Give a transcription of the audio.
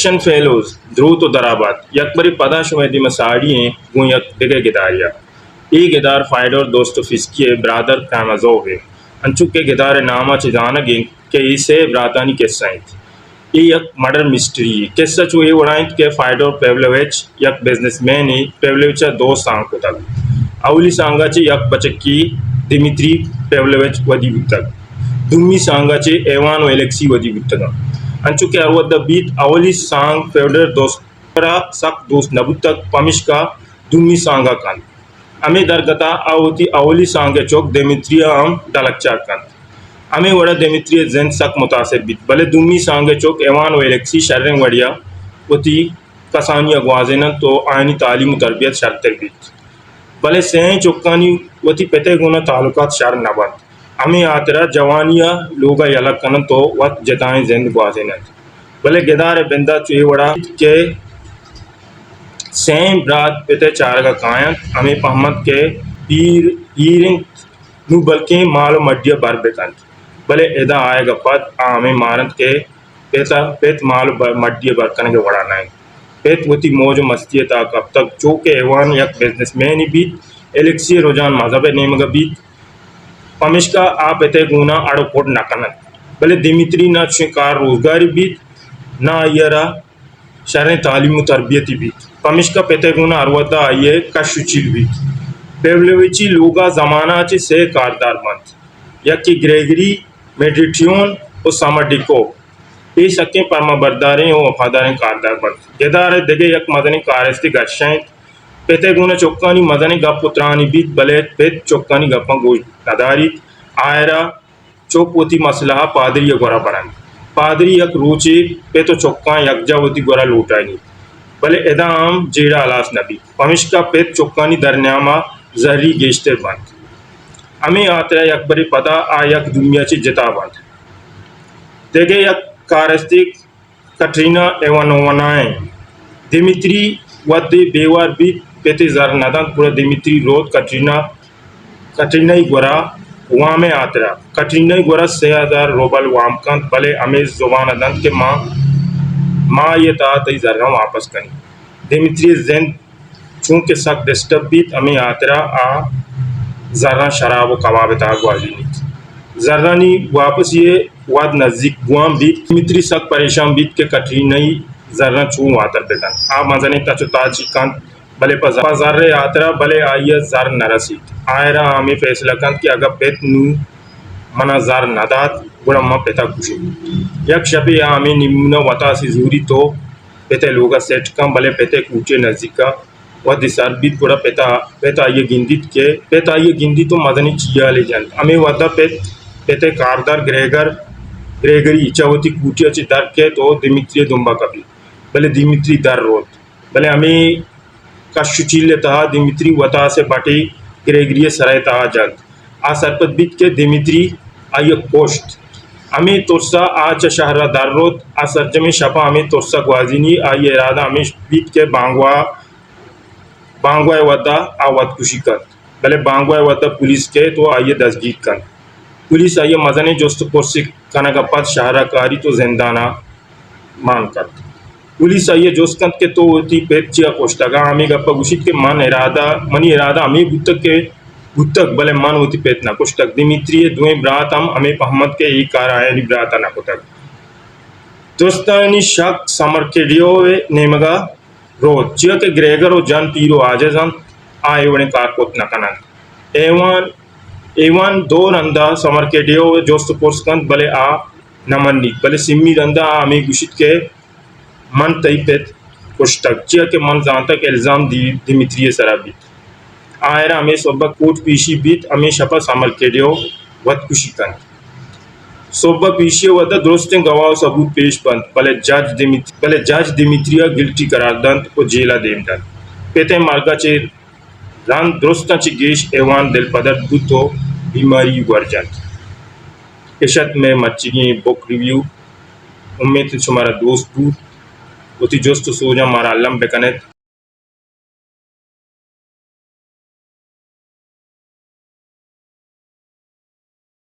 Fiction fellows, دروت و درابات، یک برے پدا شمئے دیما ساڑی ایں گوں یک دگہ گدارے ءَ۔ اے گدار فائیڈور دوستوفسکی ءِ برادر کامازوف ءِ۔ انچو کہ گدار ءِ نام ءَ چہ زانگ انت کہ اے سئے براتانی کسہ انت۔ اے یک مرڈر مسٹری یے۔ کسہ چو اے وڑا انت کہ فائیڈور پیولویچ یک بزنس مینے، پیولویچ ءَ دو سانگ کتگ۔ اولی سانگ ءَ چہ یک بچکی دیمیتری پیولویچ ودی بوتگ۔ دومی سانگ ءَ چہ ایوان و الیکسی ودی بوتگ انت۔ انچو کہ ہر وھد ءَ بیت، اولی سانگ فیوڈور دوست را سک دوست نہ بوتگ، پمشکا دومی سانگ ءَ کنت۔ ہمے درگت ءَ آ وتی اولی سانگ ءِ چک دیمیتری ءَ ہم ڈلکچار کنت۔ ہمے وڑ ءَ دیمیتری ءِ زند سک متاثر بیت، بلے دومی سانگ ءِ چک ایوان و الیکسی شریں وڑے ءَ وتی کسانی ءَ گوازین انت و آیانی تعلیم و تربیت شرتر بیت۔ بلے سئیں چکانی وتی پت ءِ گون ءَ تعلقات شر نہ بنت۔ ہمے ہاترا جوانی ءَ لوگ ءَ یلہ کن انت و وت جتائیں زند گوازین انت۔ بلے گدار ءِ بندات چو اے وڑا کہ سئیں برات پت ءِ چارگ ءَ کاینت، ہمے پہم انت کہ پیر، پیر انت، نوں بلکیں مال و مڈی ءَ بھر بہ کنت۔ بلے ادا آیگ ءَ پد آ ہمے مار انت کہ پت ءَ، پت مال و ب-، مڈی ءَ بھر کنگ ءِ وڑا نہ انت۔ پت وتی موج و مستی ءِ تہا کپتگ، چو کہ ایوان یک بزنس مینے بیت، الیکسی ءِ رجحان مذہب ءِ نیمگ ءَ بیت، پمیشکا آ پت ءِ گون ءَ اڑ و پڑ نہ کن انت۔ بلے دیمیتری نہ چشیں کار روزگارے بیت، نہ آئی ءَ را شریں تعلیم و تربیتے بیت، پمیشکا پت ءِ گون ءَ ہر وھد ءَ آئی ءِ کش و چیل بیت۔ پیولویچی لوگ ءَ زمانہ ءَ چہ سئے کاردار بنت، یکے گریگری، میڈیٹیون و سامڈیکوف۔ اے سکیں پرمانبرداریں و وفاداریں کاردار بنت۔ گدار ءِ دگہ یک مزنیں کارستے گشہ انت۔ پت ءِ گون ءَ چکانی مزنیں گپ و ترانے بیت، بلے پت چکانی گپاں گوش نہ داریت۔ آئرا چک وتی مسئلہ ءَ پادری ءِ گورا برنت۔ پادری یک روچے پت و چکاں یکجاہ وتی گورا لوٹائینیت، بلے ادا ہم جیڑہ ہلاس نہ بیت، پمیشکا پت چکانی درنیام ءَ زری گیشتر بنت۔ ہمے ہاترا یک برے پدا آ یک دومی ءَ چہ جتا بنت۔ دگہ یک کارستے کٹرینا ایوانونا انت۔ دیمیتری وھدے بے وار بیت، پت ءَ زر نہ دنت، گڑا دیمیتری روت کٹرینا، کٹرینائی گورا وام ءِ ہاترا۔ کٹرینائی گورا سئے ہزار روبل وام کنت، بلے ہمے زبان ءَ دنت کہ ما، ما آئی ءِ تہا تئی زراں واپس کنیں۔ دیمیتری ءِ زند چونکہ سک ڈسٹرب بیت، ہمے ہاترا آ زراں شراب و کباب ءِ تہا گوازینیت۔ زرانی واپسی ءِ وھد نزیک بوان بیت۔ دیمیتری سک پریشان بیت کہ کٹرینائی زراں چون واتر بہ کنت۔ آ مزنیں تچ و تاچی کنت، بلے پہ ز-، پہ زر ءِ ہاترا، بلے آئی ءَ زر نہ رسیت۔ آئرا ہمے فیصلہ کنت کہ اگاں پت نوں منا زر نہ دات، گڑا من پت ءَ کشیں۔ یک شپے آ ہمے نیمون ءَ وتاسی زوریت و پت ءِ لوگ ءَ سیٹ کنت، بلے پت ءِ کوٹی ءِ نزیک ءَ وھدے سر بیت، گڑا پت ءَ، پت آئی ءَ گندیت کہ، پت آئی ءَ گندیت و مزنیں چیہالے جنت۔ ہمے وھد ءَ پت، پت ءِ کاردار گریگر، گریگری چہ وتی کوٹی ءَ چہ در کیت و دیمیتری ءِ دمب ءَ کپیت، بلے دیمیتری در روت۔ بلے ہمے کش و چیل ءِ تہا دیمیتری وتاس ءِ بٹے گریگری ءِ سر ءِ تہا جنت۔ آ سرپد بیت کہ دیمیتری آئی ءَ کشت۔ ہمے ترس ءَ آ چہ شہر ءَ در روت۔ آ سرجمیں شپ ءَ ہمے ترس ءَ گوازینی۔ آئی ءِ ارادہ ہمیش بیت کہ بانگواہ، بانگواہ ءِ وھد ءَ آ وتکشی کنت، بلے بانگواہ ءِ وھد ءَ پولیس کیت و آئی ءَ دزگیر کنت۔ پولیس آئی ءَ مزنیں جست و پرسے کنگ ءَ پد شہر ءَ کاریت و زندان ءَ مان کنت۔ پولیس آئی ءَ جست کنت کہ تو وتی پت چیا کشتگ؟ آ ہمے گپ ءَ گوشیت کہ من ارادہ، منی ارادہ ہمے بوتگ کہ بوتگ، بلے من وتی پت نہ کشتگ۔ دیمیتری ءِ دوئیں برات ہم ہمے پہم انت کہ اے کار آیانی برات ءَ نہ کتگ۔ درستانی شک سمرکیڈیو ءِ نیمگ ءَ روت، چیا کہ گریگر و جن پیر و عاجز انت، آ اے وڑیں کار کت نہ کن انت۔ ایوان، ایوان دو رندا سمرکیڈیو ءَ جست و پرس کنت، بلے آ نہ منیت، بلے سیمی رندا آ ہمے گوشیت کہ من تئی پت کشتگ، چیا کہ من زانتگ الزام دی-، دیمیتری ءِ سرا بیت۔ آئرا ہمے سہب ءَ کوٹ پیشی بیت، ہمے شپ ءَ سمرکیڈیو وتکشی کنت۔ سہب ءَ پیشی ءِ وھد ءَ درستیں گواہ و ثبوت پیش بنت، بلے جج دیمیت-، بلے جج دیمیتری ءَ گلٹی قرار دنت و جیل ءَ دیم دنت۔ پت ءِ مرگ ءَ چہ رند درستاں چہ گیش ایوان دلپدرد بوت و بیماری گور جنت۔ اش ات مئے مرچیگیں بک ریویو۔ امیت انت شمارا دوست بوت۔ وتی جست و سوجاں مارا الم بکن ات۔